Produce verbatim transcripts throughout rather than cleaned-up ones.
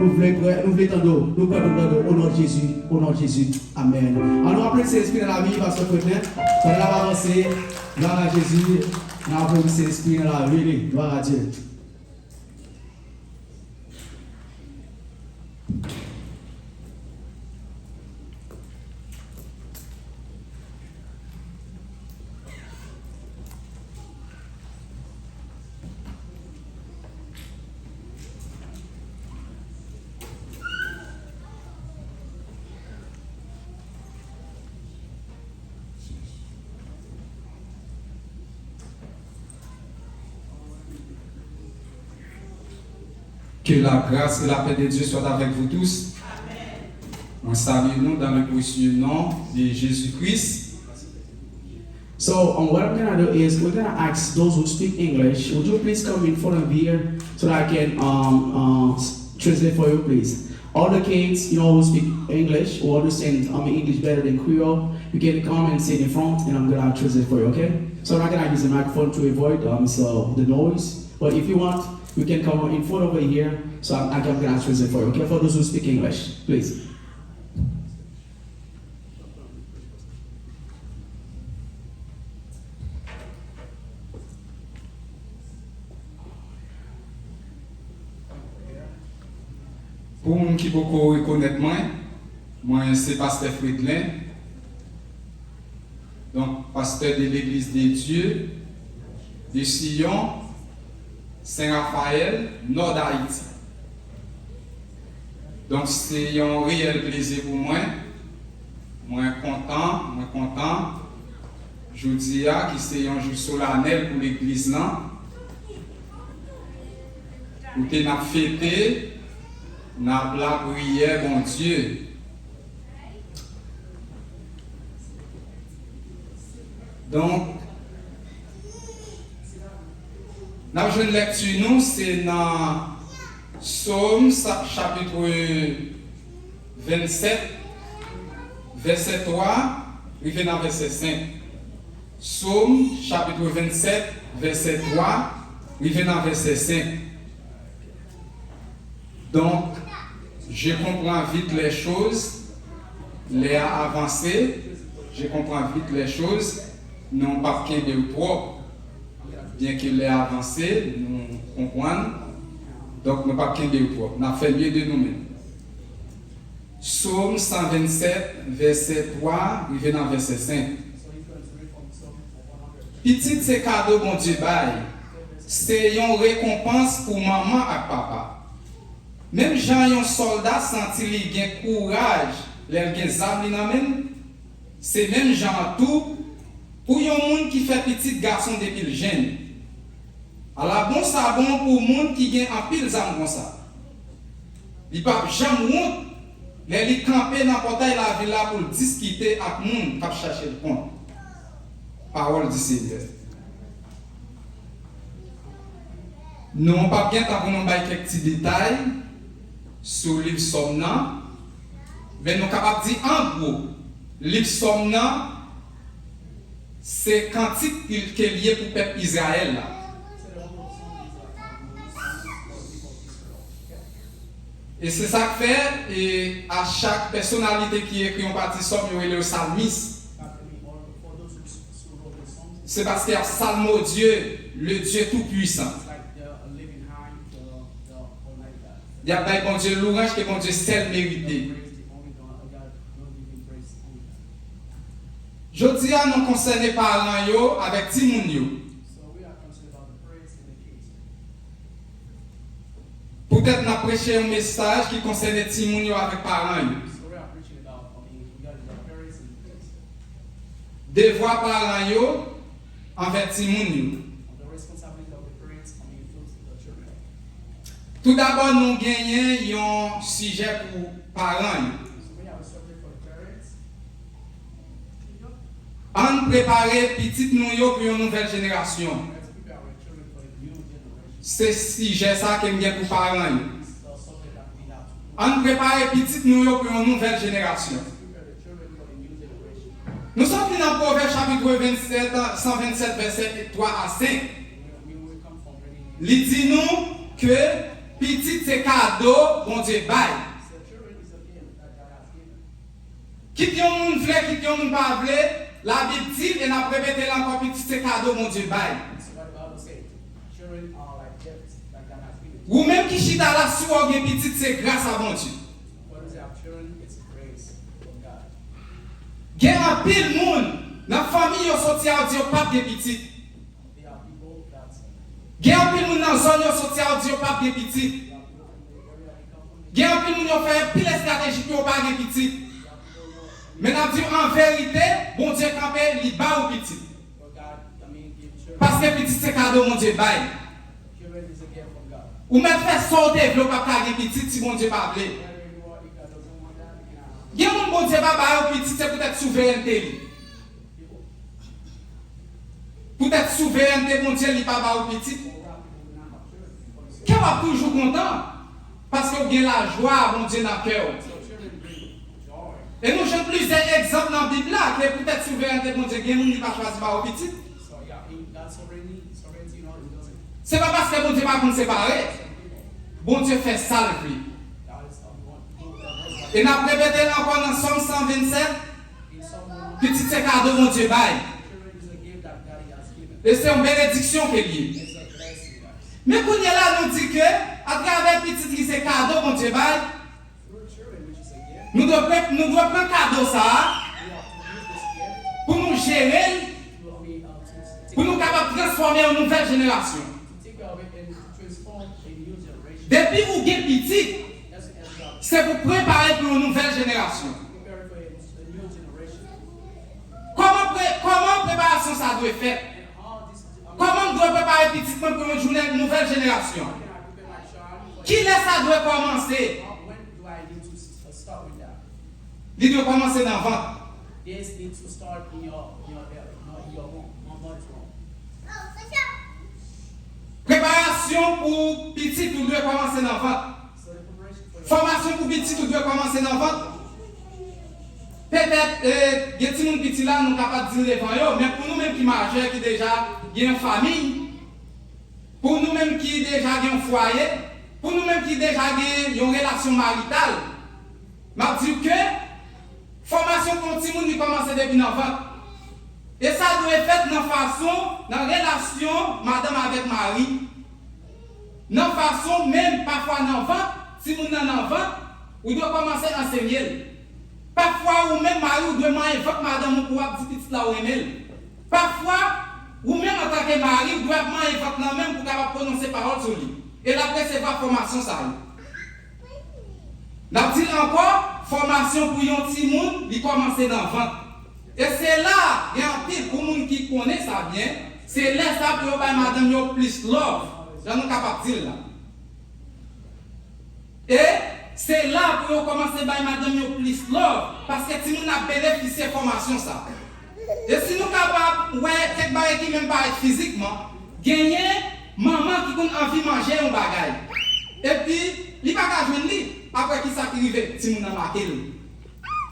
Nou vle prè, nou vle tande w, nou prè pou n tande w, o non de Jezi, o non de Jezi. Amèn. An nou aplodi Sentespri nan lavi, pastè Fredlin. Pandan n ap avanse, glwa a Jezi, n ap aplodi Sentespri nan lavi li. Glwa a Dye. Que la grâce et la paix de Dieu soient avec vous tous. Mwen salye nou dans le précieux nom de Jésus-Christ. So, um, what I'm gonna do is we're gonna ask those who speak English, would you please come in front of here so that I can um, uh, s- translate for you, please? All the kids, you know, who speak English, who understand um, English better than Creole, you can come and sit in front, and I'm gonna translate for you, okay? So I'm not gonna use the microphone to avoid um, so the noise. But if you want, you can come in front over here. So I'm, I'm gonna translate for you, okay? For those who speak English, please. Pou moun ki poko rekonèt mwen, mwen se pastè Fredlin, donk pastè de Legliz de Dye de Siyon, Sen Rafayèl, Nò d Ayiti. Donk se yon reyèl plezi pou mwen. Mwen kontan, mwen kontan. Jodi a, ki se yon jou solanèl pou legliz lan, kote n ap fete, n ap lapriyè Bondye. Donk, n ap jwenn lèkti nou, se nan Sòm sa- chapit vennsèt, vèsè twa, rive nan vèsè senk. Sòm chapit vennsèt, vèsè twa, rive nan vèsè senk. Donc, je comprends vite les choses, lè a avanse, je comprends vite les choses, nou p ap kenbe w twòp, byenke lè a avanse, nou konprann, donk nou p ap kenbe w twòp, n ap fè mye de nou menm. Sòm san vennsèt, vèsè twa rive nan vèsè senk. Pitit se kado Bondye bay, se yon rekonpans pou manman ak papa. Menm jan yon sòlda santi li gen kouraj lè l gen zam li nan men l, se menm jan an tou pou yon moun ki fè pitit gason depi l jenn. Ala bon sa bon pou moun ki gen anpil zam konsa! Li p ap janm wont lè li kanpe nan pòtay lavil la pou l diskite ak moun k ap chache l kont. Parole du Seigneur. Nou p ap gen tan pou nou bay kèk ti detay sou liv Sòm nan, men nou kapab di an gwo, liv Sòm nan se kantik ke l ye pou pèp Izrayèl la. E se sa k fè, e a chak pèsonalite ki ekri yon pati sòm, yo rele yo salmis. Se paske y ap salmodye le Dye Toupuisan. Y ap bay Bondye lwanj ke Bondye sèl merite. Jodi a, nou konsène paran yo avèk timoun yo. Poutèt n ap preche yon mesaj ki konsène timoun yo avèk paran yo. Devwa paran yo anvè timoun yo. Toudabò, nou genyen yon sijè pou paran yo. Ann prepare pitit nou yo pou yon nouvèl jenerasyon. Se sijè sa ke m gen pou paran yo. Ann prepare pitit nou yo pou yon nouvèl jenerasyon. Nou sot li nan Pwovèb chapit vennsèt, san vennsèt, vèsè twa a senk. Li di nou ke Pitit se kado Bondye bay. Kit yon moun vle, kit yon moun pa vle, Labib di l, e n ap repete l ankò, pitit se kado Bondye bay. Ou menm ki chita la, si w gen pitit, se gras a Bondye. Gen anpil moun nan fanmi yo soti a, yo di yo p ap gen pitit. Gen anpil moun nan zòn yo soti a, yo di yo p ap gen pitit. Gen anpil moun yo fè anpil estrateji pou yo pa gen pitit. Men n ap di w an verite, Bondye kanpe, li ba ou pitit. Paske pitit se kado Bondye bay. Ou mèt fè sa w te vle, ou p ap ka gen pitit si Bondye pa vle. Gen moun Bondye pa ba yo pitit, se poutèt souverènte li. Poutèt souverènte Bondye, li pa ba ou pitit. Kè w ap toujou kontan, paske w gen lajwa a Bondye nan kè w. E nou jwenn plizyè egzanp nan Bib la, ke poutèt souverènte Bondye, gen moun li pa chwazi ba ou pitit. Se pa paske Bondye pa konn separe. Bondye fè sa l vle. E n ap repete l ankò nan Sòm san vennsèt, pitit se kado Bondye bay. E se yon benediksyon ke l ye. Men kounye a la, nou di ke, atravè pitit ki se kado Bondye bay, nou dwe pran, nou dwe pran kado sa a pou nou jere l, pou nou kapab transfòme yon nouvèl jenerasyon. Depi ou gen pitit, se pou prepare pou yon nouvèl jenerasyon. Kòman pre-, kòman preparasyon sa dwe fèt? Kòman m dwe prepare pitit mwen pou yon jounen nouvèl jenerasyon? Kilè sa dwe kòmanse? Li dwe kòmanse nan vant. This needs to start in your, in your belly, in your womb, in mother's womb. Preparasyon pou pitit ou dwe kòmanse nan vant. Fòmasyon pou pitit ou dwe kòmanse nan vant. Petèt, eh, gen timoun piti la, nou kapab di l devan yo, men pou nou menm ki majè, ki deja gen yon fanmi, pou nou menm ki deja gen yon fwaye, pou nou menm ki deja gen yon relasyon marital, m ap di w ke fòmasyon pou yon timoun, li kòmanse depi nan vant. E sa dwe fèt nan fason, nan relasyon madanm avèk mari. Nan fason menm, pafwa nan vant, timoun nan nan vant, ou dwe kòmanse ansenye l. Pafwa ou menm mari, ou dwe manyen vant madanm ou pou w ap di pitit la ou renmen l. Pafwa, ou menm antanke mari, ou dwe ap manyen vant lan menm pou w kapab pwononse pawòl sou li. E l ap resevwa fòmasyon sa yo. N ap di l ankò, fòmasyon pou yon timoun, li kòmanse nan vant. E se la, gen anpil pou moun ki konnen sa byen, se lè sa pou yo bay madanm yo plis love, jan nou kapab di l la. E se la pou yo kòmanse bay madanm yo plis love, paske timoun ap benefisye fòmasyon sa. E si nou kapab wè kèk bagay ki menm parèt fizikman, genyen manman ki konn anvi manje yon bagay. Epi, li pa ka jwenn li. Apre ki sa ki rive? Timoun nan make l.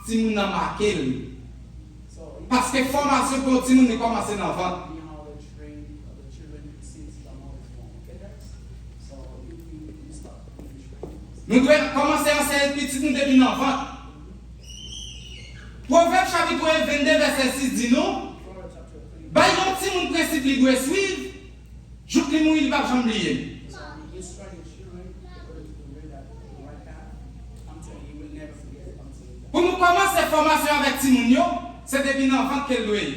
Timoun nan make l. Paske fòmasyon pou yon timoun li kòmanse nan vant. Nou dwe kòmanse anseye pitit nou depi nan vant. Pwovèb chapit vennde vèsè sis di nou, bay yon timoun prensip li dwe swiv, jouk li mouri li p ap janm bliye l. Pou nou kòmanse fòmasyon avèk timoun yo, se depi nan vant ke l dwe ye.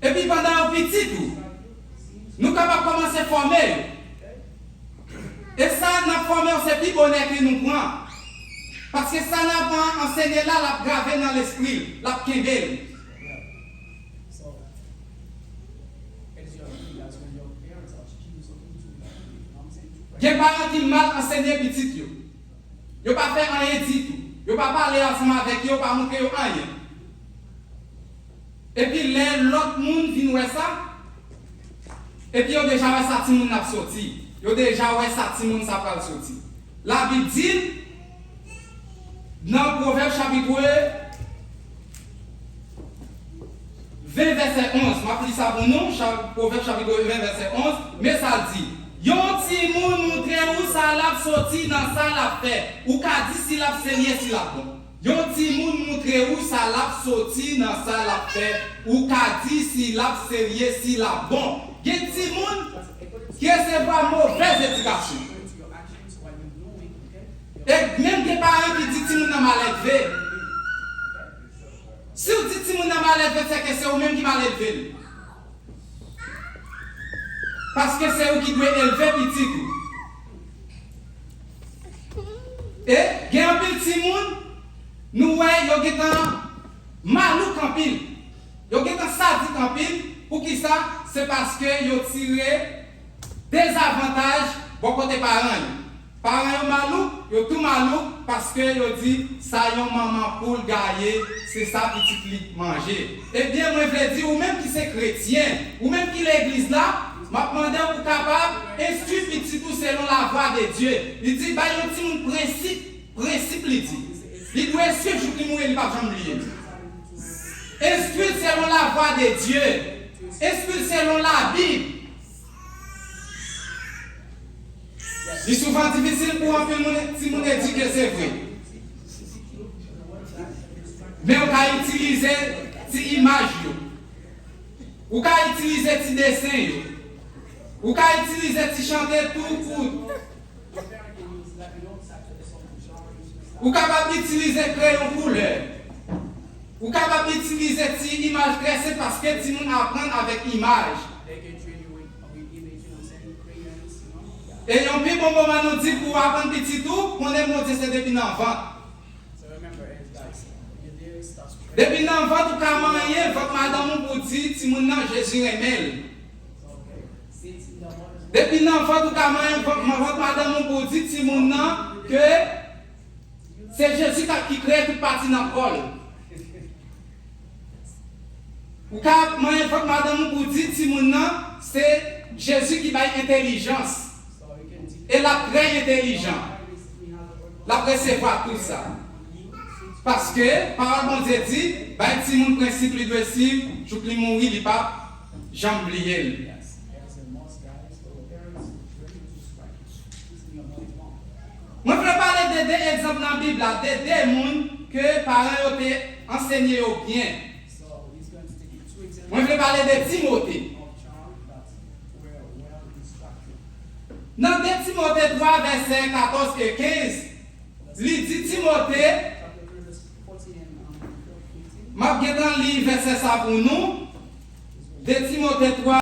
Epi pandan yo piti tou, nou kapab kòmanse fòme yo. E sa n ap fòme yo, se pi bonè ke nou pran. Paske sa n ap ansenye la, l ap grave nan lespri l, l ap kenbe l. Gen paran ki mal ansenye pitit yo. Yo pa fè anyen ditou. Yo pa pale ansanm avèk yo, yo pa montre yo anyen. Epi lè lòt moun vin wè sa, epi yo deja wè sa timoun nan ap soti. Yo deja wè sa timoun sa pral soti. Labib di n nan Pwovèb chapit ven vèsè onz, m ap li sa pou nou, cha-, Pwovèb chapit ven vèsè onz, men sa l di, Yon timoun montre ou sa l ap soti nan sa l ap fè. Ou ka di si l ap serye, si l ap bon. Yon timoun montre ou sa l ap soti nan sa l ap fè. Ou ka di si l ap serye, si l ap bon. Gen timoun ki resevwa movèz edikasyon. E menm gen paran ki di timoun nan maledve. Si w di timoun nan maledve, sèke se ou menm ki maledve l. Paske se ou ki dwe elve pitit ou. E gen anpil timoun, nou wè yo gentan malouk anpil. Yo gentan sadik anpil. Poukisa? Se paske yo tire dezavantaj bò kote paran yo. Paran yo malouk, yo tou malouk paske yo di sa yon manman poul gaye, se sa pitit li manje. Ebyen, mwen vle di, ou menm ki se kretyen, ou menm ki legliz la, m ap mande w pou kapab enstwi pitit ou selon lavwa de Dye. Li di, bay yon timoun prensip, prensip li di. Li dwe swiv jouk li mouri, li p ap janm bliye. Enstwi l selon lavwa de Dye. Enstwi l selon Labib. Li souvan difisil pou anpil moun, timoun edike, se vre. Men ou ka itilize ti imaj yo. Ou ka itilize ti desen yo. Ou ka itilize ti chante tou kout. Ou kapab itilize kreyon koulè. Ou kapab itilize ti imaj trè senp paske timoun aprann avèk imaj. E yon pi bon moman nou di pou w aprann pitit ou, konnen Bondye se depi nan vant. Depi nan vant ou ka manyen vant madanm ou pou di timoun nan Jezi renmen l. Depi nan vant ou ka manyen vant, vant madanm ou pou di timoun nan ke se Jezi k ap, ki kreye tout pati nan kò l. Ou ka manyen vant madanm ou pou di timoun nan se Jezi ki bay entèlijans. E l ap trè entèlijan. L ap resevwa tout sa. Paske pawòl Bondye di, bay timoun prensip li dwe swiv, jouk li mouri, li p ap janm bliye l. Mwen vle pale de de egzanp nan Bib la, de de moun ke paran yo te ansenye yo byen. Mwen vle pale de Timote. Nan de Timote twa, vèsè katòz e kenz, li di Timote, m ap gentan li vèsè sa pou nou, de Timote twa,